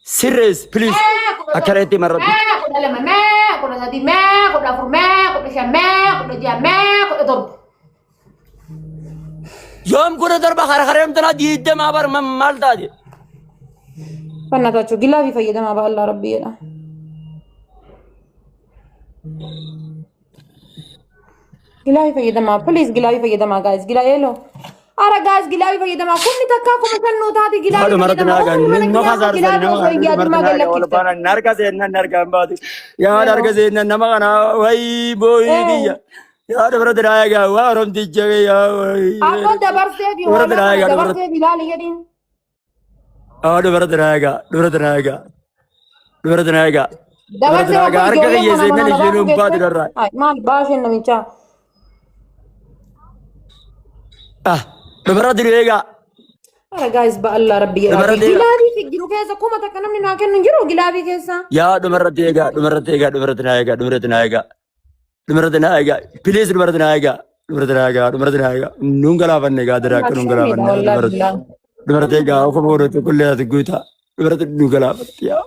Sirrees please. Akkana itti marratti. Mee 12, mee 13, mee 14, mee 15, mee 16, mee 17. Yoom 17 harhareem tanaa 20 bar maal taate? Fannataachuu gilaafii fayyadamaa ba'allaa rabbii jedha. Gilaafii fayyadamaa please, gilaafii fayyadamaa guys, gilaa eeloo. Ara guys, gilaafii fayyadamaa, kumni takkaa 5,000 nuu taati gilaafii Haadha maratti fayyadamaa. naa Ummanni mana nama kiyyaa kasaarsan gilaafii nama osoo hin yaadin maa kana gallakkiftan. narka seennan narkaan baatu. Yaa harka seennan nama kana wayii booyii kiyya. Yaa dubarratti naa egaa waa oromticha yaa wayii. Abboo dabarsee fi Dubarratti hoolaa naa kana egaa dubarratti. dabarsee fi ilaali jedhiin. Haa dubarratti naa egaa, dubarratti naa egaa, dubarratti naa egaa. Dubarratti Dabarsee naa egaa obboo harka ijoolleen kiyya mana seennan mana isheen baasuu hin baatu geesse. darraa. Ay, maal baasheen namichaa. Ah, dubarratti nu eegaa. Ara guys, ba'allaa rabbi jedhaa. Dubarratti eegaa. Gilaafii fi jiru keessa 1000 namni naa kennu hin jiru gilaafii keessa. Yaa dubarratti eegaa, dubarratti eegaa, dubarratti naa eegaa, dubarratti naa eegaa. Dubarratti naa eegaa. Please, dubarratti naa eegaa. Dubarratti naa eegaa, dubarratti naa eegaa. Nuun galaafanne egaa dira akka nuun Shamiidha galaafanne wallaahi dubarratti. billaa. Dubarratti eegaa ofuma godhatu qullee ati guutaa. Dubarratti nu galaafatti yaa.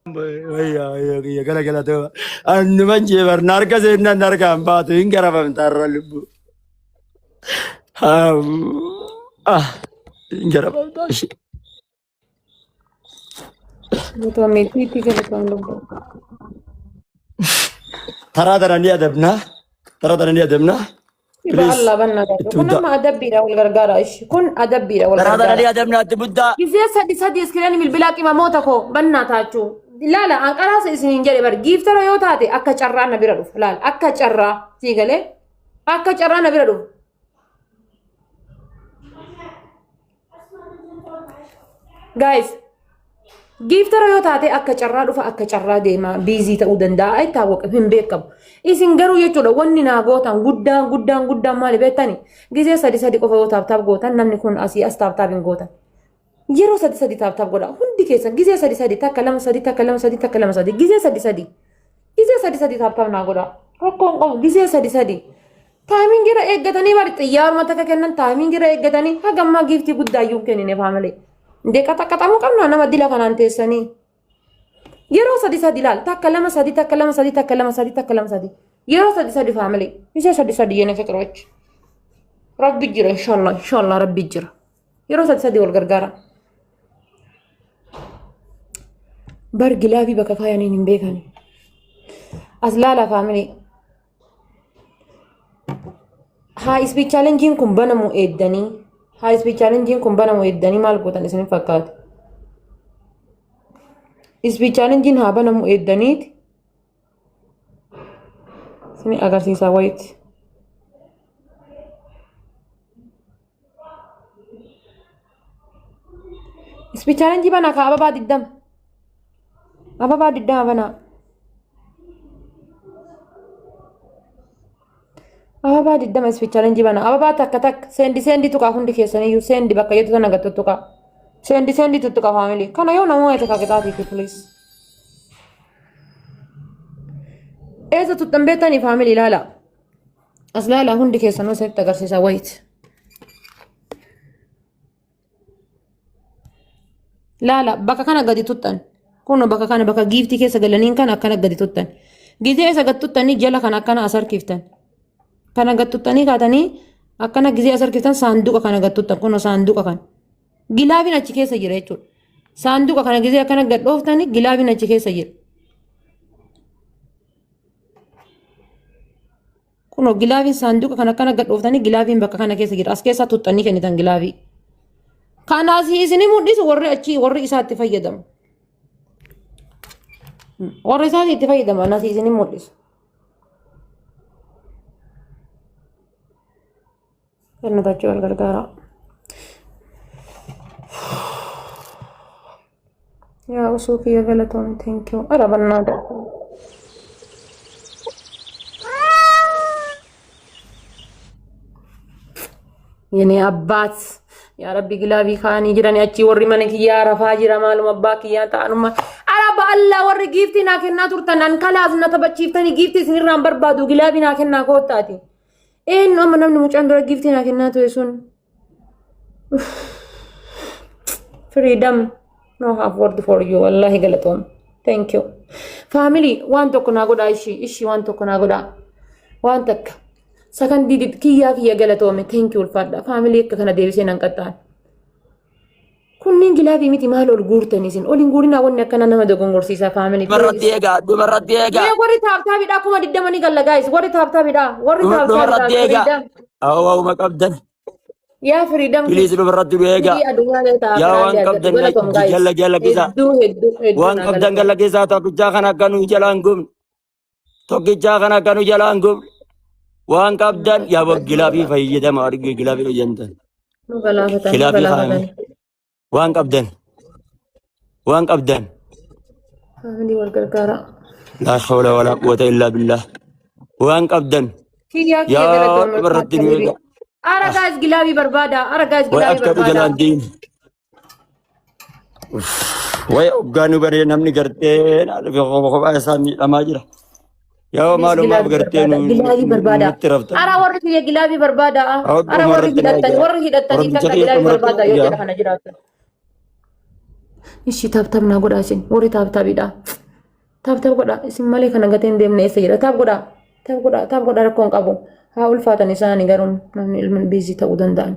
Wayyaa wayyaa kiyya gala gala ta'u. Annuman jeebar narka seennan narkaan baatu hin garafamta har'a lubbuu. Ah, hin garafamta ishee. Galatoomii itti galatoom lubbuu. Taraa tana ni adabna. Taraa tana ni adabna. Please. Allah banna Itti kun muddaa. amma adabbiidha wal gargaara ishi kun adabbiidha wal Taraa tana ni gargaara. adabna itti muddaa. Gisee sadi sadi iskiriin bilbilaa qimamoota koo bannaa taachuu. Laala anqaraasa isiniin jedhe bar giiftara yoo taate akka carraa na bira dhufu laala akka carraa sii galee akka carraa na bira dhufu. Guys, giiftara yoo taate akka carraa dhufa, akka carraa deema, busy ta'uu danda'a, itti hawwaqu hin beekamu. Isin garuu jechuudha wanni naa gootan guddaan guddaan guddaan maali beektani? Gizee sadi sadi qofa yoo tap tap gootan namni kun asii as tap tap hin gootan. Yeroo sadi sadi tap tap godha hundi keessan, gizee sadi sadi, takka lama sadi, takka lama sadi, takka lama sadi, gizee sadi sadi. Gizee sadi sadi tap tap naa godha. Rakkoon qabu, gizee sadi sadi. Timing irra eeggatanii bari xiyyaaruma takka kennan, timing irra eeggatanii haga ammaa giiftii guddaa iyyuu hin kennine faamalee. Indee qaxaqaxamuu qabna nama dila kanaan teessanii. Yeroo sadi sadi ilaal, takka lama sadi, takka lama sadi, takka lama sadi, takka lama sadi. Yeroo sadi sadi faamalee. Isa sadi sadi yene fiqirochi. Rabbi jira, inshallah, inshallah rabbi jira. Yeroo sadi sadi wal gargaara. Bar gilaafii bakka kaayaniin hin beekani. As laala faamilee. Haa speed challenge kun banamu eeddanii. Haa speed challenge kun banamu eeddanii maal gootan isin fakkaata? Speed challenge haa banamu eeddaniiti. Isin agarsiisaa wayiiti. Speed challenge banaa ka ababaa 20. Ababaa 20 banaa. Ababaa 20 speed challenge banaa. Ababaa takka takka send send tuqaa, hundi keessaniyyuu send bakka jettu tana gattu tuqaa. Send send tuttuqa family. Kana yoo namoota takka qixaatiiti please. Eessa tuttan beektanii family? Ilaala. As ilaala, hundi keessanuu isinitti agarsiisa, wayit. Laala, bakka kana gadi tuttan. Kun bakka kana, bakka giiftii keessa galaniin kan akkana gadi tuttan. Gizee isa gad tuttanii jala kana akkana as harkiftan. Kana gad tuttanii kaatanii akkana gizee as harkiftan saanduqa kana gad tuttan, kun saanduqa kana. Gilaafiin achi keessa jira jechuudha. Saanduqa kana gizee akkana gad dhooftanii gilaafiin achi keessa jira. Kunoo gilaafiin saanduqa kana akkana gad dhooftanii gilaafiin bakka kana keessa jira. As keessaa tuttanii kennitan gilaafii. Kanaas isinii mul'isu warri achii warri isaatti fayyadamu. Warri isaatti itti fayyadamu anas isinii mul'isu. Kennatachuu wal gargaara. Yaa usuu kiyya galatoom, thank you. Ara bannaadha. የኔ አባት yaa rabbi, gilaafii kaanii jirani achii warri mana kiyyaa rafaa jira, maaluma abbaa kiyyaa ta'anuma. Ara ba'allaa, warri giiftii naa kennaa turtan an kalaas na taphachiiftanii giiftii isinirraan barbaadu, gilaafii naa kennaa koottaati. Eenyu amma namni mucaan dura giiftii naa kennaa ture sun? Freedom no have word for you. Wallahi galatoom. Thank you. Family waan tokko naa godhaa ishii ishii waan tokko naa godhaa. Waan takka. Sakandii kiyyaa kiyya galatoome. Thank you ulfaadha. Family akka kana deebisee nan qaxxaan. Kunniin gilaafii miti maal ol guurtan isin? Ol hin guurinaa wanni akkana nama dogongorsiisa family. Dhumarratti eegaa dhumarratti eegaa. Mee warri taaptaabiidhaa 20,000 ni galla guys. Warri taaptaabiidhaa. Warri taaptaabiidhaa. Dhumarratti eegaa. Freedom. Awwaawuma qabdan. Yaa freedom. Please dhumarratti nu eegaa. Biyya addunyaa ta'e Yaa waan qabdan jalla jalla keessaa. Hedduu hedduu hedduu. Waan qabdan galla keessaa tokkichaa kan akka nu jalaan gubne. Tokkichaa kan akka nu jalaan gubne. Waan qabdan yaa gilaafii fayyadama arge gilaafii fayyadamtan. Nu galaafatan. Nu Gilaafii galaafatan. kaa'ame. Waan qabdan. Waan qabdan. Family wal gargaara. Laa hawla walaa quwwata illaa billah. Waan qabdan. Kiyyaa kiyya Yaa galatoom dhumarratti nu eegaa. Ara guys gilaafii barbaada. Ara guys Way gilaafii akka nu barbaada. jalaan deemu. Way hoggaa nu baree namni gartee kophaa isaa miidhamaa jira. Yaa maalumaaf Gilaafii gartee barbaada. Gilaafii barbaada. nutti raftan. Ara warri kiyya gilaafii barbaada. Ara warri Dhumarratti nu hidhattan eegaa. warri hidhattanii Oromticha takka kiyya gilaafii dhumarratti barbaada nu yoo eegaa. jedha kana jiraatan. Ishii taaptaap naa godhaa isin warri taaptaapiidha. Taaptaap godhaa isin malee kana gatee hin deemne eessa jira taap godhaa taap godhaa taap godhaa rakkoon qabu haa ulfaatan isaanii garuu namni ilma biizii ta'uu danda'an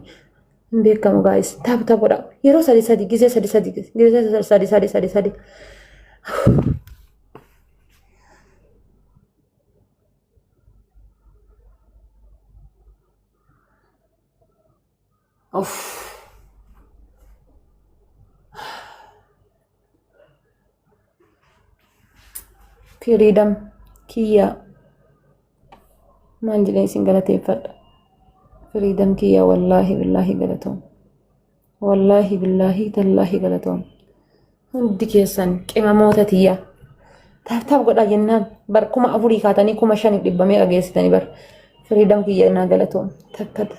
hin beekamu gaa'is taap taap godhaa yeroo sadi sadi gizee sadi sadi gizee sadi sadi sadi sadi. Uff. Freedom kiyya maal jedhee isin galateeffadha. Freedom kiyya wallaahi billaahi galatoom. Wallaahi billaahi tallaahi galatoom. Hundi keessan qimamoota tiyya. Taap taap godhaa jennaan bar 4,000 kaatanii 5,500 meeqa geessitanii bar. Freedom kiyya naa galatoom. Takkata.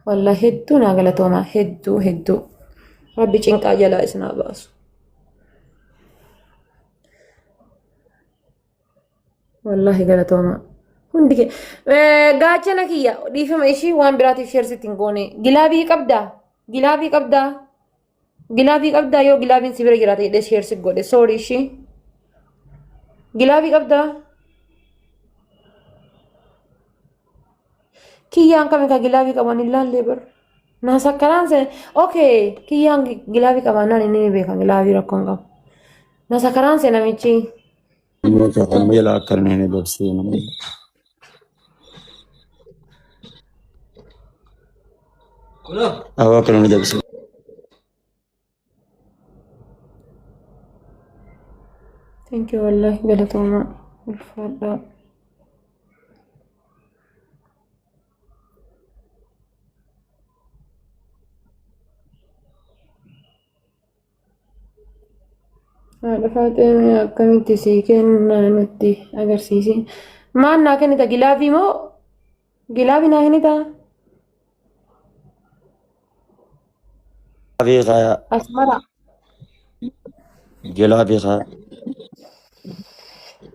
Wallah hedduu naa galatooma hedduu hedduu. Rabbi cinqaa jalaa isin haa baasu. Wallahi galatooma. Hundi kee gaachana kiyya dhiifama ishii waan biraatiif sheersitti hin goone. Gilaabii qabdaa? Gilaabii qabdaa? Gilaabii qabdaa yoo gilaabiin si bira jiraate jedhee sheersi godhe soori ishii. Gilaabii qabdaa? Kiyyaan kami ka gilaabii qaban hin laallee bar. Naa sakkaraan se okay kiyyaan gilaabii qabaannaan inni ni beeka gilaabii rakkoon qabu. Na sakkaraan se namichi. Amma jala akka inni hin dabsee namni. Awwa akka inni dabsee. Thank you wallahi galatoomaa ulfaadhaa. Haadha Faaxee mee akkamitti sii kenna nutti agarsiisi. Maal naa kennita gilaafii moo gilaafii naa kennita? Gilaafii kaya. Asmara. Gilaafii kaya.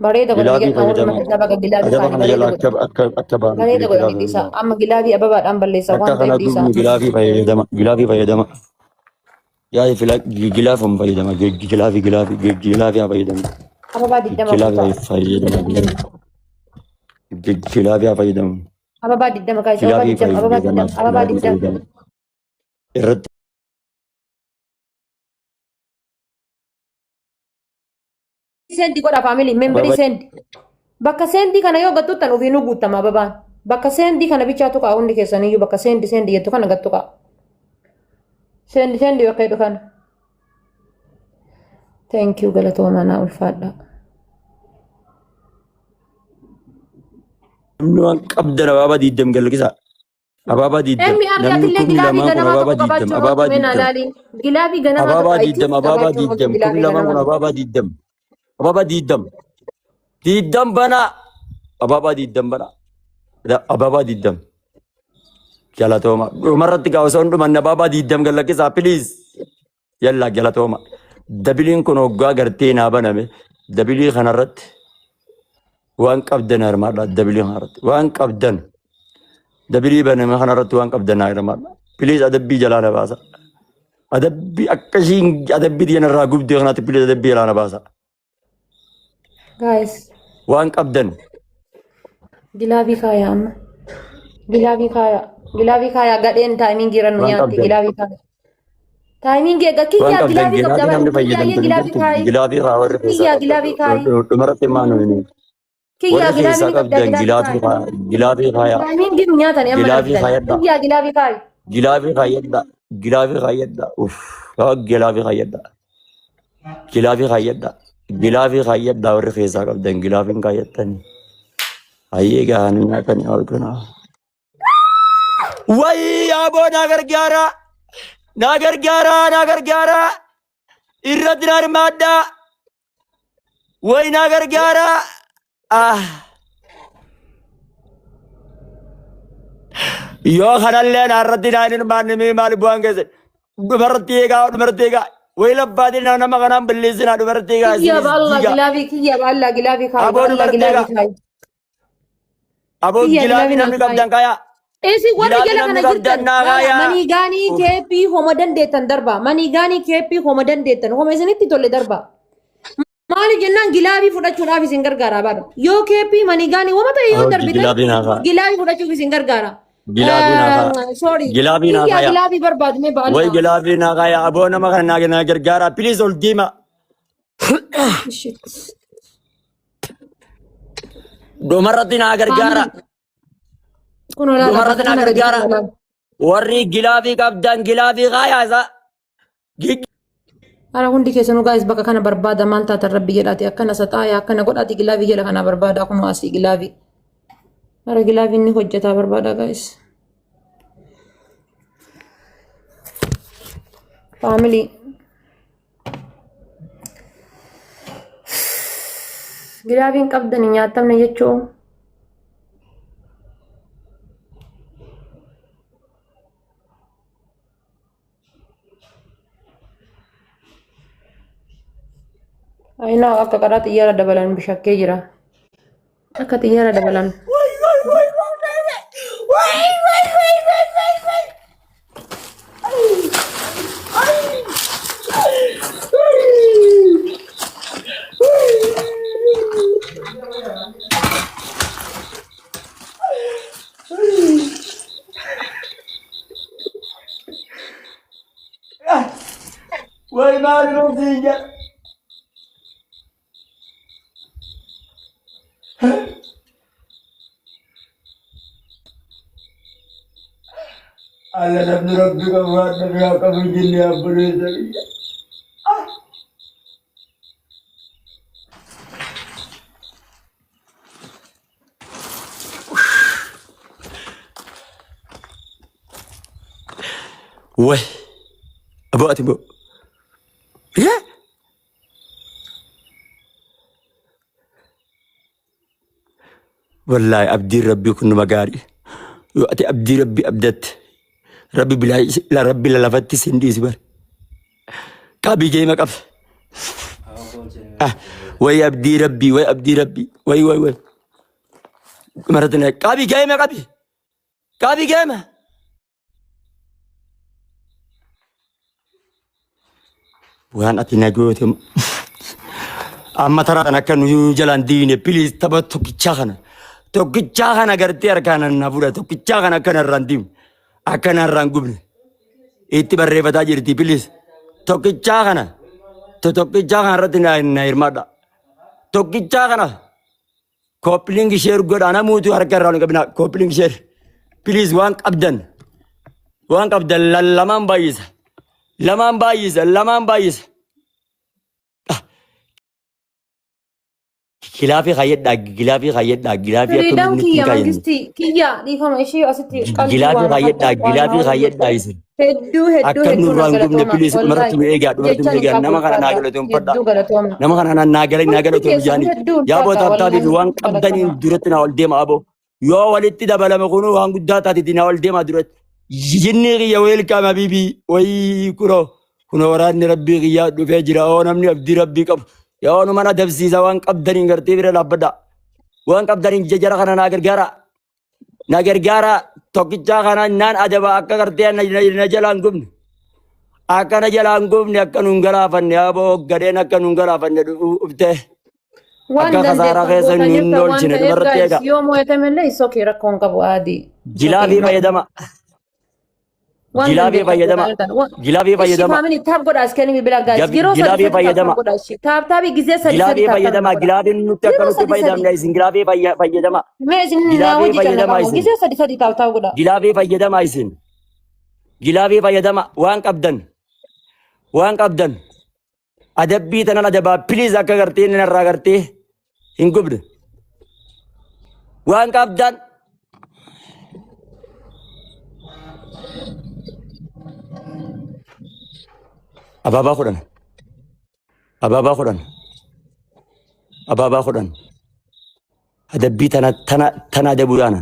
Bareeda godhame Gilaafii jedha warri fayyadama. mana isaa baga gilaafii Adaba kaani kana jala bareeda akka godhame. akka akka baanu Bareeda godhame gilaafii dhiisa. fayyadama. Amma gilaafii ababaadhaan balleessa Akka waan kana ta'eef dhiisa. gubnu gilaafii fayyadama. Gilaafii fayyadama. Yaa fila gilaafuma fayyadama. Gilaafii gilaafii gilaafii haa fayyadamu. Ababaa 20 Gilaafii guutaa. fayyadama. Gilaafii haa fayyadamu. Ababaa 20 guys. Ababaa Gilaafii 20 ababaa fayyadama. 20 ababaa Gilaafii 20. fayyadama. Irratti Send godha family memberii ababaa send. Bakka sendii kana yoo gattuttan ofiinuu guuttama ababaan. Bakka sendii kana bichaa tuqaa hundi keessaniyyuu bakka sendi sendi jettu kana gattuqaa. Sendi sendi bakka jedhu kana. Thank you galatooma naa ulfaadha. Namni waan qabdan abaabaa diiddam galakisa. Abaabaa diiddam. Emmi arri Namni atillee kumni gilaafii lamaan kun ganamaa abaabaa tokko diiddam. qabaachuun Abaabaa ooltu mee naa diiddam. laali. Gilaafii ganamaa tokko Abaabaa I diiddam. think Abaabaa qabaachuun ooltu diiddam. Kumni gilaafii lamaan kun ganamaa. abaabaa diiddam. Abaabaa diiddam. Diiddam banaa. Abaabaa diiddam banaa. Abaabaa diiddam. Galatooma. Dhumarratti gaa osoo hin dhumanne abaabaa diiddam galakkisaa please. Yallaa galatooma. Dabiliin kun hoggaa gartee naa baname. Dabilii kanarratti. Waan qabdan hirmaadhaa dabilii kanarratti. Waan qabdan dabilii baname kanarratti waan qabdan naa hirmaadhaa. Please adabbii jalaa na baasa. Adabbii akkasiin adabbii xiyya narraa gubdee kanatti please adabbii jalaa na baasa. Guys, Waan qabdan glove kaayaa amma. Glove kaayaa. Glove kaayaa gadheen timing irra nu waan nyaatti qabdan glove kaayaa. Timing eega waan kiyyaa qabdan glove qabda glove namni bara kiyyaa fayyadamtu hin glove jirtu. kaayi. Glove haa warri keessaa Kiyyaa qabdan. glove kaayi. Dhumarratti maa nuyi Kiyyaa warri glove keessaa ni qabda qabdan glove glove kaayi. haa glove kaayaa. Timing nu nyaatani amma Glove argitan. kaayyadhaa. Kiyyaa glove kaayi. Glove kaayyadhaa. Glove kaayyadhaa. Uff. Glove kaayyadhaa. Glove kaayyadhaa. Glove kaayyadhaa warri keessaa qabdan gloveiin kaayyattanii. Hayyee gaanii nyaatanii ol kunaa. Wayii yaaboo naa gargaara. Naa gargaara naa gargaara. Irratti na hirmaadhaa. Wayi naa gargaara. Ah. Yoo kanallee naa irratti naa hin hirmaanne mee maal bu'aan keessa? Dhumarratti eegaa dhumarratti eegaa. Wayi labbaatiin nama kanaan balleessinaa dhumarratti eegaa Kiyyaa isinis baallaa diigaa. glove kiyyaa baallaa glove kaayi Aboo baallaa dhumarratti glove eegaa. kaayi. Aboo Kiyyaa glove glove namni naa kaayi. qabdan kaayaa. Isi warri Glove jala namni kana qabdan jirtan naa laala kaayaa. money gun Uff. cap homa dandeettan darba money gun cap homa dandeettan homa isinitti tolle darba. Maaliif jennaan glove fudhachuudhaaf isin gargaara bara. Yoo cap money gun wama ta'e yoo Hojii darbitan glove naa kaaya. glove fudhachuuf isin gargaara. Glove naa kaaya. Sorry. Glove naa Kiyyaa kaaya. glove barbaadu mee Wayi ba'allaa. glove naa kaaya. Aboo nama kana naa gargaara. Please ol deema. Shit. Dhumarratti naa gargaara. Family. Kun olaanaa Dhumarratti bakka naa kana gadi gargaara. olaanaa. Warri glove qabdan glove kaayaa isa. Hara hundi keessanuu guys bakka kana barbaada maal taatan rabbi jedhaati akkana saxaaya akkana godhaati glove jala kana barbaada kunoo asii glove. Hara glove inni hojjetaa barbaada guys. Family. Gloveiin qabdani nyaatamne jechuun. Ayinaa akka karaa xiyyaara dabalan bishakkee jira. Akka xiyyaara dabalan. Way maal nuti jedha. Alla namni rabbi qabu waan namni haa qabu hin jenne abboleessa biyya. Way aboo ati boo. Yee. Wallaahi abdiin rabbii kun numa gaarii. Yoo ati abdii rabbii abdatte rabbi bilaa la rabbi la lafatti sin dhiisi bar. Qabii geema qaba. Ah, way abdii rabbii way abdii rabbii way way way. Maratna qabii geema qabi. Qabii geema. Waan ati na goote amma taraa kan akka nu jalaan diine please tapha tokkichaa kana tokkichaa kana gartee harkaan na fuudha tokkichaa kana akka narraan diimne akka narraan gubne itti barreeffataa jirti please tokkichaa kana tokkichaa kana irratti na hirmaadha tokkichaa kana. Copy link share godhaa namuutu harka irraa hin qabina. Copy link share. Please waan qabdan. Waan qabdan lamaan baay'isa. Lamaan baay'isa. Lamaan baay'isa. Glove kaayyadhaa. Glove kaayyadhaa. Glove akka Firiidhaan nutti hin kiyya kaayyanne. mangistii kiyya dhiifama ishee asitti qalbii Glove waan kaayyadhaa. waan Glove kaayyadhaa isin. Hedduu hedduu Akka hedduu na nurraa hin gubne galatooma. please dhumarratti nu Wallaahi eegaa dhumarratti nu jechaan hin eegaa qabu nama kana naa ulfaadha. galatoomfadha. Hedduu galatooma. Nama kana naa galanii naa Hundi galatoom keessan jaanii. hedduu Yaa boo ulfaadha. taaptaabiif Wallaahi waan hedduu qabdaniin galatooma. duratti naa ol deema aboo. Yoo walitti dabalame kun waan guddaa taatiti naa ol deema duratti. Jinni kiyya welcome habibi wayii kunoo kunoo waraanni rabbii kiyyaa dhufee jira oo namni abdii rabbii qabu. Yoo nu mana dabsiisa waan qabdaniin gartee bira dhaabbadha. Waan qabdaniin jara kana naa gargaara. Na gargaara tokkichaa kana naan adaba akka gartee na jalaan gubne. Akka na jalaan gubne akka nuun galaafanne aboo gadheen akka nuun galaafanne dhuftee. Waan Akka kasaaraa dandeettan keessa gootan nuun jirtan waan oolchine ta'eef dubarratti guys eega. yoo mo'atamellee is okay rakkoon qabu aadii. It's okay. Jilaafii fayyadama. Waan Gilaafii dandeettan fayyadama. gootan jirtan. Gilaafii Ishi fayyadama. faamilii taap godhaa as kenni bilbilaa guys. Yeroo sadi Gilaafii sadi taap taap fayyadama. godhaa ishi. Taap taabii gizee sadi sadi Gilaafii taap taap fayyadama. godhaa. Gilaafiin nutti akka Yeroo nutti sadi sadi. fayyadamne isin gilaafii fayyadama. Mee isin naa Gilaafii wajji fayyadama cannaqamu. isin. Gizee sadi sadi taap taap godhaa. Gilaafii fayyadama isin. Gilaafii fayyadama waan qabdan. Waan qabdan. Adabbii tanan adabaa please akka gartee inni narraa gartee hin gubne. Waan qabdan. Abaabaa 10. Abaabaa 10. Abaabaa 10. Adabbii tana tana tana adabuudhaan.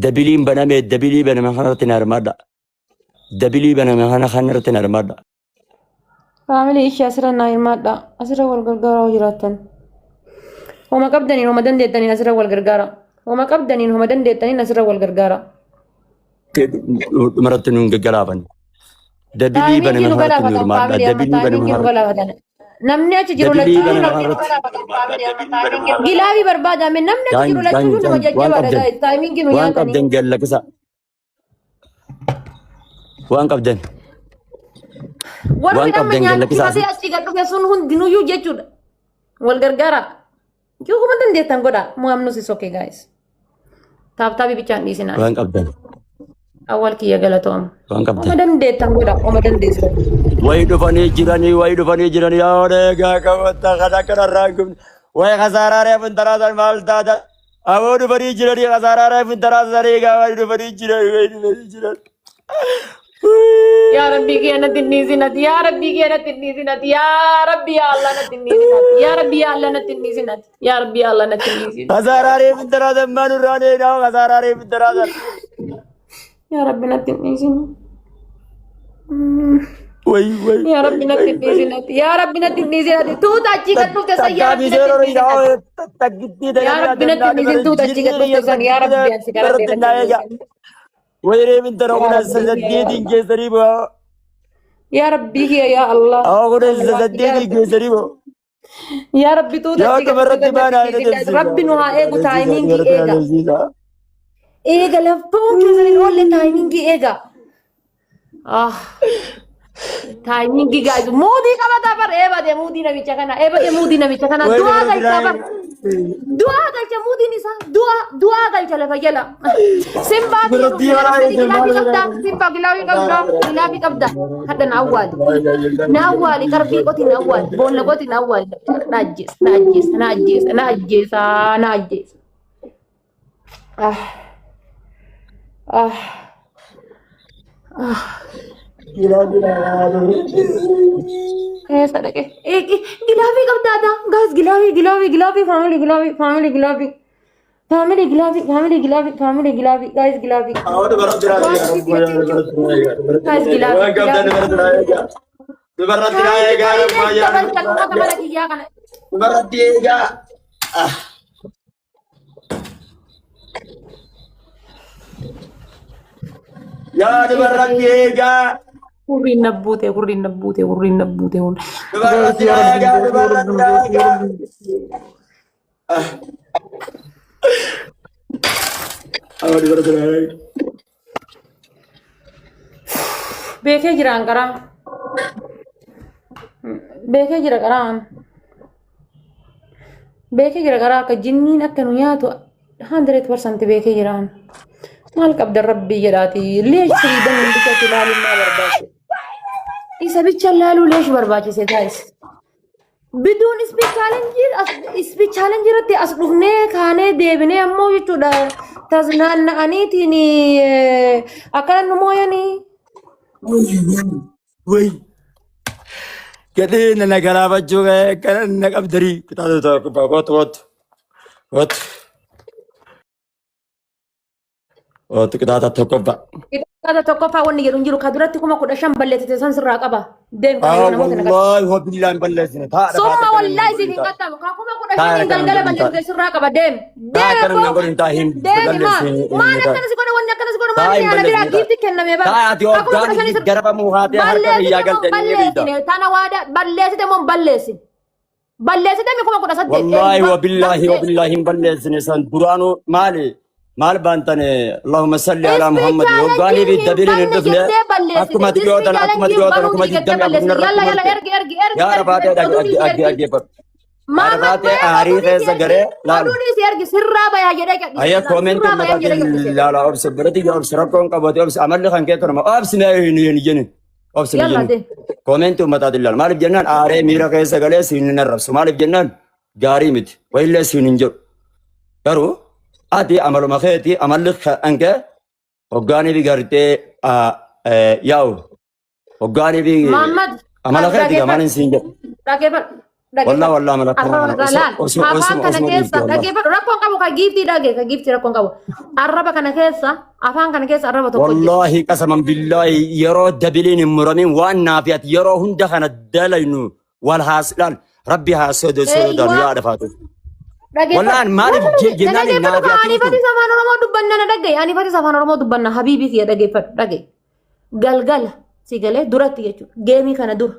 Dabiliin banamee dabilii baname kanarratti na hirmaadha. Dabilii baname kana kanarratti na hirmaadha. Faamilii ishee asirra naa hirmaadha. Asirra wal gargaaraa hoo jiraattan. Homa qabdaniin homa dandeettaniin asirra wal gargaara. Homa qabdaniin homa dandeettaniin asirra wal gargaara. Dhumarratti nuun gaggalaafan. Dabilii Taayimiingii baname nu kanarratti nu galaafatan hirmaadha. faamilii amma Dabilii baname taayimiingii nu kanarratti. galaafatan. Namni achi jiru Dabilii lachuu baname kanarratti. Gilaabii barbaadame namni achi Daan jiru daan lachuu nama daan waan jajjabaadha qabdan. guys. Taayimiingii nu Waan nyaatanii. qabdan gallakisa. Waan qabdan. Warri Waan amma qabdan gallakisa nyaachifatee asitti. achii gad dhufe sun hundinuyyuu jechuudha. Wal gargaara. Yoo kuma dandeettan godha. Mu'amnus is okay guys. Taaptaabii bichaan dhiisinaa. Waan qabdan. Awwal kiyya galatooma. Waan Oma qabdan. dandeettan godha. Oma dandeessan. Wayi dhufanii jiranii, wayi dhufanii jiranii, yaa odeegaa qabatta kan akka narraa hin gubne. Wayi kasaaraa reefu hin taraasan maal taata? Aboo dhufanii jiranii kasaaraa reefu hin taraasan eegaa wayi dhufanii jiran, wayi dhufanii jiran. Yaa Rabbii kiyya natti hin dhiisin ati. Yaa Rabbii kiyya natti hin dhiisin ati. Yaa Rabbi yaa Allah natti hin dhiisin ati. Yaa Rabbi yaa Allah natti hin dhiisin ati. Yaa Rabbi yaa Allah natti hin dhiisin. Kasaaraa reefu hin taraasan maal irraan eenaa kasaaraa reefu hin taraasan. Yaa Rabbi natti hin dhiisin. Wayi wayi Yaa Rabbi natti wayi hin wayi. dhiisin ati. Yaa Rabbi natti hin dhiisin ati. Tuuta achii gad dhufte san yaa Takkaa Rabbi fi natti hin zeeroo dhiisin ati. takkittii Yaa tananii Rabbi natti adamnaa hin dhiisin dubara tuuta achii gad jirri dhufte san yaa Rabbi ani si kadhadhe irratti natti naa hin eega. dhiisin. Wayi reefin tana Yaa kudha Rabbi kiyya yaa saddeetiin Allah. keessanii bu'aa. Yaa Rabbi kiyya yaa Allah. Awwa kudha Allah yaa saddeetiin Rabbi. keessanii bu'aa. Yaa Rabbi tuuta Yaa achii gad dhufte dubarratti san natti baanaa hin hin dhiisin. adamsiisa. Rabbi nu haa eegu Adamsiisa taayimiingii dubarratti eega. adamsiisa. Eega lafa keessan hin oolle taayimiingii eega. Ah. Taayimiingii guys muudii qabata bar eebade muudii namicha kana eebade muudii namicha kana Wayi du'aa dubarratti galcha bar du'aa galcha muudiin isaa du'aa du'aa galcha lafa jala simbaa kiyya Dubarratti dhufte baanaa namicha hin gilaafii qabda simbaa gilaafii qabda gilaafii qabda hadha na awwaali na awwaali qarbii qoti na awwaali boolla qoti na awwaali na ajjeesa na ajjeesa na ajjeesa na ajjeesa na ajjeesa ah ah ah Eessa dhaqe? Gilaafii qabdaata. Gaas gilaafii gilaafii gilaafii faamilii gilaafii faamilii gilaafii. Faamilii gilaafii faamilii gilaafii faamilii gilaafii gaas gilaafii. Awwa dubarratti Gaas gilaafii Waan qabdan gilaafii. dubarratti naa eegaa. Dubarratti naa eegaa. Taayimii dabalcha uummata mana kiyyaa kana. Dubarratti eegaa. Yaa dubarratti eegaa. Hurriin na buute hurriin na buute hurriin na buute. Dubarratti naa eegaa. Dubarratti naa eegaa. Awwa dubarratti naa eegaa. Beekee jiraan qaraa. Beekee jira qaraan. Beekee jira qaraa akka jinniin akka nu nyaatu 100% beekee jiraan. Maal qabda rabbii jedhaati. Leesh firiidan bichatti ilaaluun maa barbaachise? Isa bicha ilaaluu leesh barbaachise guys. Biduun speed challenge as speed challenge irratti as dhufnee kaanee deebinee ammoo jechuudha tasnaanna'aniitiin akkana nu mooyanii. Wayi. Gadhee na galaafachuu kana na qabdanii. Kitaaba tokko kootu kootu. Kootu. Ootu qixaaxa tokkoffaa. Qixaaxa tokkoffaa wanni jedhu hin jiru. Ka duratti 15,000 balleessite san sirraa qaba. Deem kana yoo namoota na Wallaahi wabillaan hin balleessine. Taadha Summa wallaahi siif hin qaxxamu. Ka 15,000 galgala balleessite sirraa qaba. Deem. Taa Deem akkana abboo. nan godhin taa hin Deemi maal? balleessine. Maal akkana si godhe wanni akkana si godhe maal Taa inni hin ana biraa balleessine. giifti kenname bara. Taa ati Ka kuma hoggaan kudha shanii sir- garafamuu haatee harka biyyaa Balleessite moo galtee ni beekta. balleessine? Tana waada balleessite moo hin balleessine? Balleessite mi 18,000? Wallaahi Eebba wabillaahi balleessite. wabillaahi hin balleessine san duraanuu maali maal baantane Allahumma salli alaa Ispi Muhammad hoggaanii fi chaalenjiin hin dabiliin hin banne dhufne jettee balleessite. akkuma Ispi dhiyootan akkuma chaalenjiin dhiyootan banuu kuma jettee digdamii afur balleessite. narratti Yalla yalla murte ergi ergi ergi yaa ergi rafaatee ergi oduu dhiisi ergi. dhaggeeffadhu yaa Maamad rafaatee bayee aarii oduu dhiisi keessa ergi. garee laal Oduu dhiisi ergi sirraa bayaa jedhee gadhiise. ayya koomentii Sirraa bayaa jedhee ummataatiin gadhiise. laala obsa biratti obsa rakkoon qabate obsa amalli kan kee kanuma obsi na hin hin jennin obsi hin Yalla jennin deem. koomentii ummataatiin laala maaliif jennaan aaree miira keessa galee siin hin arrabsu maaliif jennaan gaarii miti wayillee siin hin jedhu garuu ati amaluma keeti amalli kan kee hoggaanii fi gartee yaa'u hoggaanii fi Maamad amala keeti dhaggeeffadhu. gamaan siin jedhu Dhaggeeffadhu. wallaa wallaa amala Arraba kana irraa laal. osoo Afaan osoo kana osoo keessa dhiifte wallaa dhaggeeffadhu. Rakkoon qabu ka giiftii dhagge ka giiftii rakkoon qabu. Arraba kana keessa afaan kana keessa arraba tokko jira. Wallaahi qasaman billaahi yeroo dabiliin hin muramin waan naafi ati yeroo hunda kana dalaynu wal haaslaan rabbi haa sodaanu Eeyywa. yaa dhafaatu. Dhaggeeffadhu. Wallaan maaliif Waan jennaan dhaggeeffadhu naafi ka ati ani kun fatis afaan Oromoo dubbanna na dhagaye. Ani fatis afaan Oromoo dubbanna habiibii kiyya dhaggeeffadhu dhagaye. Galgala si galee duratti jechuudha. Geemii kana dura.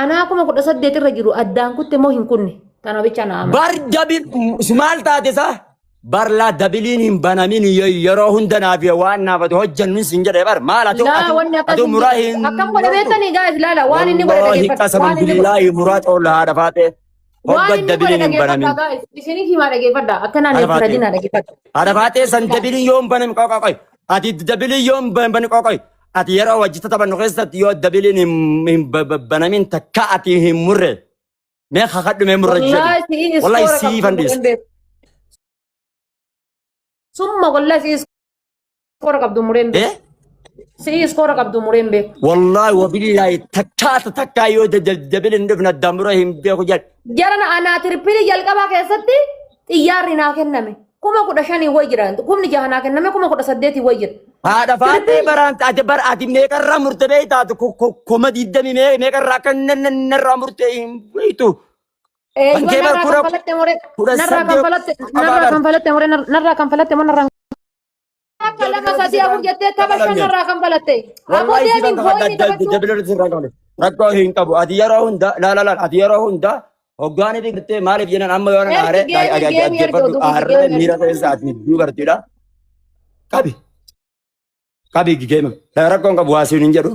Anaa 18,000 irra jiru addaan kutte moo hin kunne? Tana bicha na amana. Bar dabil maal taate isaa? Bar laa dabiliin hin banamin yeroo hunda naafi waan naafatu hojjannu sin jedhe bar maal ati Laa ati wanni akkas ati hin muraa jiru. hin Akkam godhe beektanii gaa'is laala waan inni godhe Wallaahi dhaggeeffadhu. qasaman Waan inni godhe. billaahi muraa xoolla haadha faatee Waan hogga inni godhe dabiliin hin dhaggeeffadha banamin. gaa'is. Isiniif himaa dhaggeeffadha. Akkanaan Haadha hin faatee. firadinaa dhaggeeffadha. Haadha faatee san dabiliin yoo hin banamin qoqoqoy. Ati dabiliin yoo hin banamin qoqoy. Ati yeroo wajji taphannu keessatti yoo dabiliin hin banamin takka ati hin murre. Mee kakadhu mee murre jedhi. Wallaahi si'ii Wallaahi iskoora sii qabdu fandhiisa. mureen beeku. Summa wallaahi si'ii iskoora qabdu mureen beeku. Eh? Si'ii iskoora qabdu mureen beeku. Wallaahi wabillaahi takkaata takkaa yoo dabiliin hin dhufne addaan muree hin beeku jedhi. Jarana anaa tirpilii jalqabaa keessatti xiyyaarri naa kenname. 15,000 wayi jira. 6,000 naa kenname 18,000 wayi jira. Haadha faatee baraan ati bar ati meeqarraa murte beektaatu 20,000 meeqarraa akka narraa murte hin beektu. Eeyyuu Kan kee bar narraa kudha kanfalatte more kudha narraa saddeet kanfalatte qabaa narraa bar. kanfalatte more narraa kanfalatte moo narraa akka lama sadii afur jettee tapha shan narraa kanfalatte. Aboo Wallahi si deebiin bakka booyini taphachuu. dabila sirraa qabne. Rakkoo hin qabu. Ati yeroo hunda laala laala ati yeroo hunda hoggaanii fi gartee maaliif jennaan amma yoo Ergi aaree geemi geemi ergi dhaggeeffadhu oduu dhiisi aaree geemi ergi. miira keessa ati dubartiidha. Qabi. Qabi geema. Rakkoon qabu waa siin hin jedhu.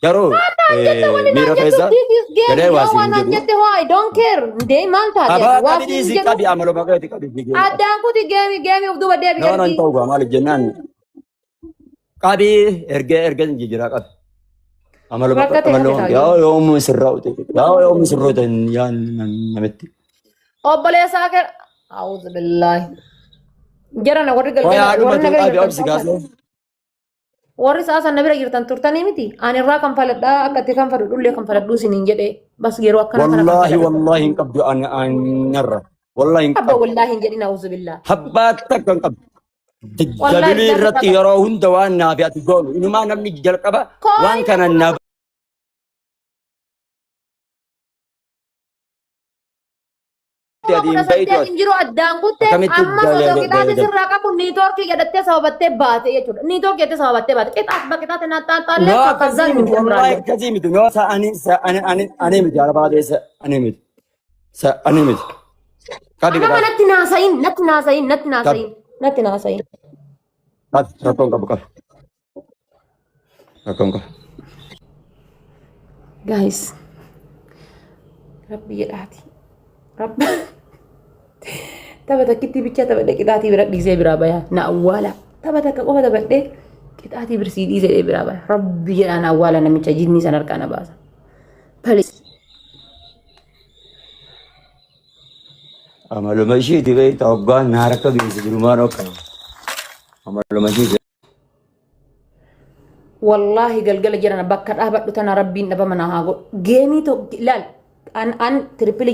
Garuu Naan jette wanni naan miira jettu keessa this is game galee yoo waa siin waan hin naan jedhu. jette hoo I don't care ndee maal taate Abaa ati waa qabi siin hin dhiisi jedhu qabi amaluma keeti qabi geema. addaan kuti geemi geemi of duuba deebi Nama nan ergi. ta'u gaa maaliif jennaan qabi ergee ergee jijjiiraa qabi. Amaluma Rakkate amaluma hafe yaa yoomuu sirraa ute yaa yoomuu sirraa ute yaa namitti. Obboleessaa kee A'uudhu billaahi. Jarana warri galgala Wayaa warri dhumatu na bira qabi jirtan obsi gaasee. Warri sa'a sana bira jirtan turtanii miti. Ani irraa kan faladhaa akka itti kan fadhu dhullee kan faladhuu isiniin jedhee bas yeroo akkana kana kan Wallaahi faladhu. wallaahi hin qabdu ani anirra. Wallaahi hin Abba qabdu. wallaahi hin jedhin a'uudhu billaahi. Habbaa takka hin qabdu. Wallaahi Dabilii billahi irratti qaba. yeroo hunda waan naaf ati goonu. Inumaa namni jalqaba waan Kooyina kana kuma na kuma ati kudha hin beektu saddeet ati. hin jiru addaan kutte Akkamitti ammas osoo qixaaxi sirraa qabu niitoorkii jedhattee sababattee baate jechuudha. Niitoorkii jettee sababattee baate. Qixaax baqixaaxe naaxxaaxxaallee No kakkazzaan akkasii hin miti wallaahi biraallee. akkasii miti. No sa ani sa ani ani ani miti arabaa keessa ani miti. Sa ani miti. Qabi Amma qabi natti naasayin natti naasayin natti qabi naasayin natti naasayin. qabi rakkoon qabu qabi rakkoon qabu. Guys, rabbi jedhaati. Rabbi tapha takkitti bichaa taphadhe qixaatii bira dhiisee biraa baya na awwaala. Tapha takka qofa taphadhe qixaatii birsii dhiisee biraa baya. Rabbi jedhaa na awwaala namicha jinnii san harkaa na baasa. Please. Amaluma ishiiti beektaa hoggaan na harka geesse jirumaan hokka. Amaluma ishiiti. Wallaahi galgala jirana bakka dhaabadhu tana rabbiin dhabama na haa godhu. Geemii tokko ilaal an an tiripili